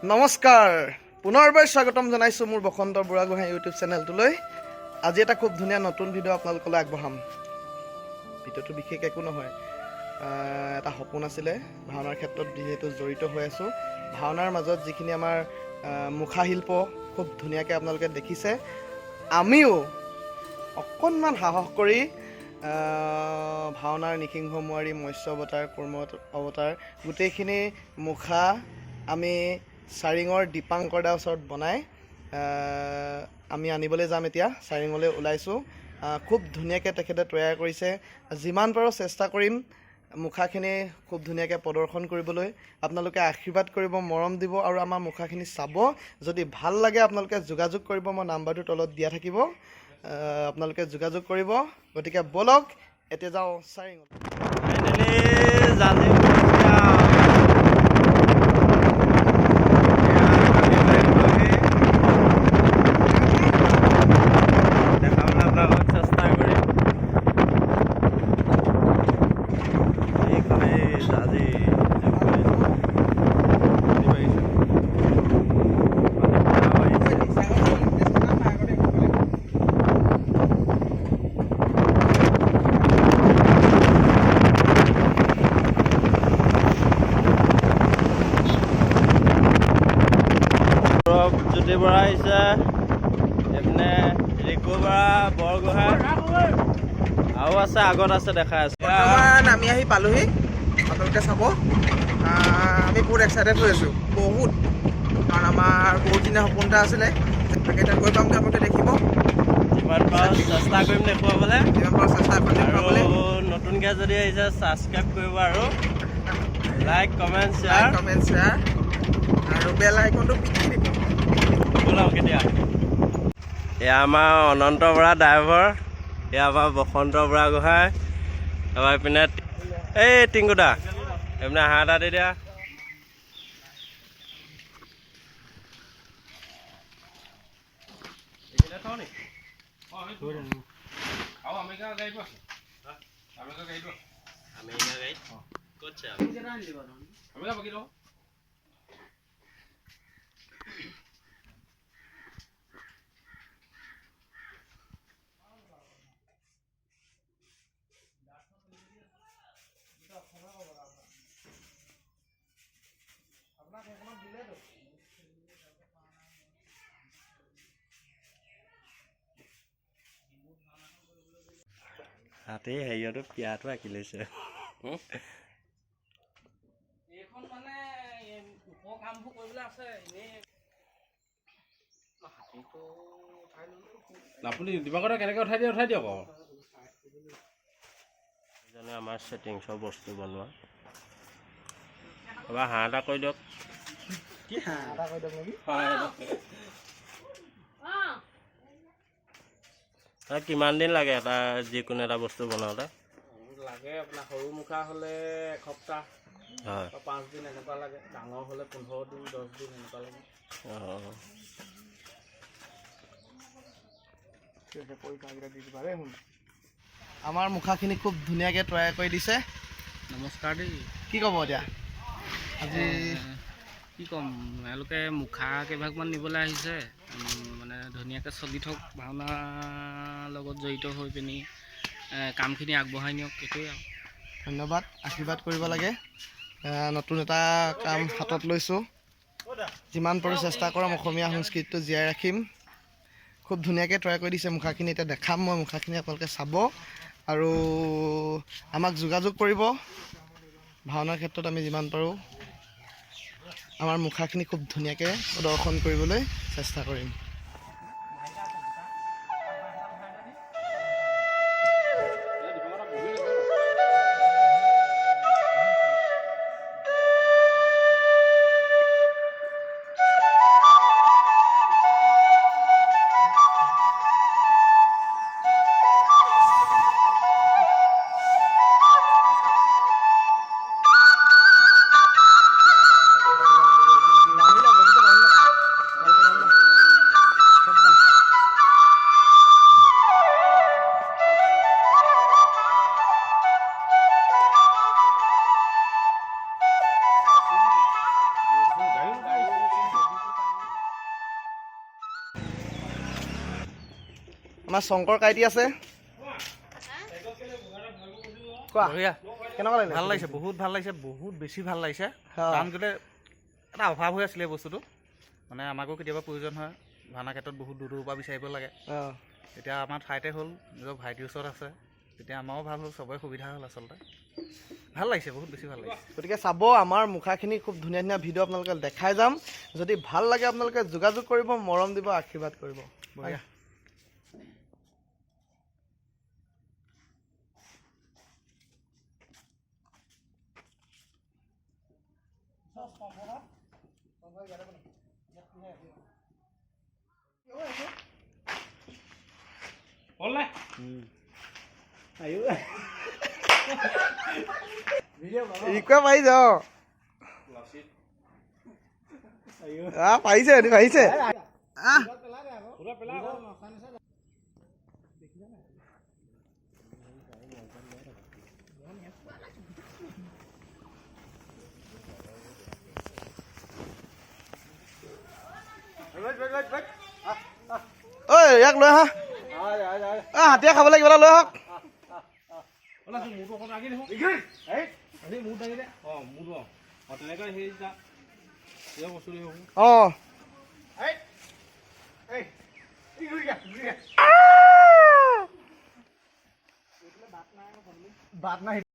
নমস্কাৰ, পুনৰবাৰ স্বাগতম জনাইছোঁ মোৰ বসন্ত বুঢ়াগোহাঁই ইউটিউব চেনেলটোলৈ। আজি এটা খুব ধুনীয়া নতুন ভিডিঅ' আপোনালোকলৈ আগবঢ়াম। ভিডিঅ'টো বিশেষ একো নহয়, এটা সপোন আছিলে। ভাওনাৰ ক্ষেত্ৰত যিহেতু জড়িত হৈ আছোঁ, ভাওনাৰ মাজত যিখিনি আমাৰ মুখাশিল্প খুব ধুনীয়াকৈ আপোনালোকে দেখিছে, আমিও অকণমান সাহস কৰি ভাওনাৰ নিসিংহ মোৱাৰী, মৎস্য অৱতাৰ, কুৰ্ম অৱতাৰ গোটেইখিনি মুখা আমি চাৰিঙৰ দীপাংকৰ দাৰ ওচৰত বনাই আমি আনিবলৈ যাম। এতিয়া চাৰিঙলৈ ওলাইছোঁ। খুব ধুনীয়াকৈ তেখেতে তৈয়াৰ কৰিছে। যিমান পাৰোঁ চেষ্টা কৰিম মুখাখিনি খুব ধুনীয়াকৈ প্ৰদৰ্শন কৰিবলৈ। আপোনালোকে আশীৰ্বাদ কৰিব, মৰম দিব আৰু আমাৰ মুখাখিনি চাব। যদি ভাল লাগে আপোনালোকে যোগাযোগ কৰিব, মই নাম্বাৰটো তলত দিয়া থাকিব, আপোনালোকে যোগাযোগ কৰিব। গতিকে ব'লক, এতিয়া যাওঁ চাৰিঙলৈ। ফাইনেলি জাজি পাইছে আৰু। এতিয়া আমি পাইছোহি। দেখাবলৈ আপোনালোকক চেষ্টা কৰিম। এইখনেই জাজি পানী বাঢ়িছে, পানী পুৰা বাঢ়িছে। সৌৰভ জ্যোতি বৰা আহিছে, এইপিনে ৰিকু বৰা বৰগোহাঁই আৰু আছে, আগত আছে, দেখাই আছে। বৰ্তমান আমি আহি পালোহি, আপোনালোকে চাব। আমি বহুত এক্সাইটেড হৈ আছোঁ বহুত, কাৰণ আমাৰ বহুত দিনীয়া সপোন এটা আছিলে। তাকে এতিয়া গৈ পামগৈ, আপোনালোকে দেখিব। যিমান পাৰোঁ চেষ্টা কৰিম দেখুৱাবলৈ। যিমান পাৰোঁ চেষ্টা কৰিম দেখুৱাবলৈ। আৰু নতুনকৈ যদি আহিছে, ছাবস্ক্ৰাইব কৰিব আৰু like, comment, share. Like, comment, share আৰু বেল আইকনটো পিটি দিব। ব'লক এতিয়া। এয়া আমাৰ অনন্ত বৰা ড্ৰাইভাৰ, এয়া আমাৰ বসন্ত বুঢ়াগোহাঁই, তাৰপৰা এইপিনে এই টিংকুদা, এইপিনে হাঁহ এটা দি দিয়া। আমেৰিকা গাড়ীত ক'ত আছে? হাতী হেৰিয়তো পিয়াটো আঁকি লৈছে। এইখন মানে ওপৰ কামবোৰ কৰিবলৈ আছে, এনেই হাতীটো উঠাই ল'লো। আপুনি দিবাকৰদা কেনেকৈ উঠাই দিয়ে, উঠাই দিয়ক আকৌ। এইজনে আমাৰ ছেটিংছৰ বস্তু বনোৱা। এবাৰ হাঁহ এটা কৰি দিয়ক। কি হাঁহ এটা কৈ দিয়ক নেকি? কিমান দিন লাগে এটা যিকোনো এটা বস্তু বনাওঁতে? লাগে আপোনাৰ সৰু মুখা হ'লে এসপ্তাহ বা 5 দিন এনেকুৱা লাগে, ডাঙৰ হ'লে 15 দিন, 10 দিন এনেকুৱা লাগে। ঠিক আছে, পৰীক্ষাকেইটা দি দিবা দেই। শুন, আমাৰ মুখাখিনি খুব ধুনীয়াকৈ তৈয়াৰ কৰি দিছে। নমস্কাৰ দেই। কি ক'ব এতিয়া আজি? কি ক'ম, এওঁলোকে মুখা কেইভাগমান নিবলৈ আহিছে। মানে ধুনীয়াকৈ চলি থওক, ভাওনাৰ লগত জড়িত হৈ পিনি কামখিনি আগবঢ়াই নিয়ক, সেইটোৱে আৰু। ধন্যবাদ, আশীৰ্বাদ কৰিব লাগে। নতুন এটা কাম হাতত লৈছোঁ, যিমান পাৰোঁ চেষ্টা কৰিম অসমীয়া সংস্কৃতিটো জীয়াই ৰাখিম। খুব ধুনীয়াকৈ তৈয়াৰ কৰি দিছে মুখাখিনি। এতিয়া দেখাম মই মুখাখিনি, আপোনালোকে চাব আৰু আমাক যোগাযোগ কৰিব। ভাওনাৰ ক্ষেত্ৰত আমি যিমান পাৰোঁ আমাৰ মুখাখিনি খুব ধুনীয়াকৈ প্ৰদৰ্শন কৰিবলৈ চেষ্টা কৰিম। নামি লওক, বস্তুটো নামি লওক। ভালকৈ নামি লওক। আমাৰ শংকৰ কাইটি আছে। কোৱা, কেনেকুৱা লাগিলে? ভাল লাগিছে, বহুত ভাল লাগিছে, বহুত বেছি ভাল লাগিছে। অ। কাৰণ কেলৈ এটা অভাৱ হৈ আছিলে এই বস্তুটো, মানে আমাকো কেতিয়াবা প্ৰয়োজন হয় ভাওনা ক্ষেত্ৰত, বহুত দূৰ দূৰৰ পৰা বিচাৰিব লাগে। এতিয়া আমাৰ ঠাইতে হ'ল, নিজৰ ভাইটিৰ ওচৰত আছে, তেতিয়া আমাৰো ভাল হ'ল, চবৰে সুবিধা হ'ল। আচলতে ভাল লাগিছে, বহুত বেছি ভাল লাগিছে। গতিকে চাব আমাৰ মুখাখিনি, খুব ধুনীয়া ধুনীয়া ভিডিঅ' আপোনালোকে দেখাই যাম। যদি ভাল লাগে আপোনালোকে যোগাযোগ কৰিব, মৰম দিব, আশীৰ্বাদ কৰিব। বঢ়িয়া। হ'ল নাই? ৰিকুৱে পাৰিছে। অঁ, পাৰিছে, সিহঁতি পাৰিছে। আহ। ঐ, ইয়াক লৈ আহা। অ, হাতীয়ে খাবলৈ কিবা এটা লৈ আহক। ওলাচোন, মূৰটো অকণ আগি দেখোন। এই মূৰ দাঙি দে। অঁ, মূৰটো, অঁ অঁ তেনেকৈ সেই যা এই বস্তু দেখোন। অঁ। বাট নাই।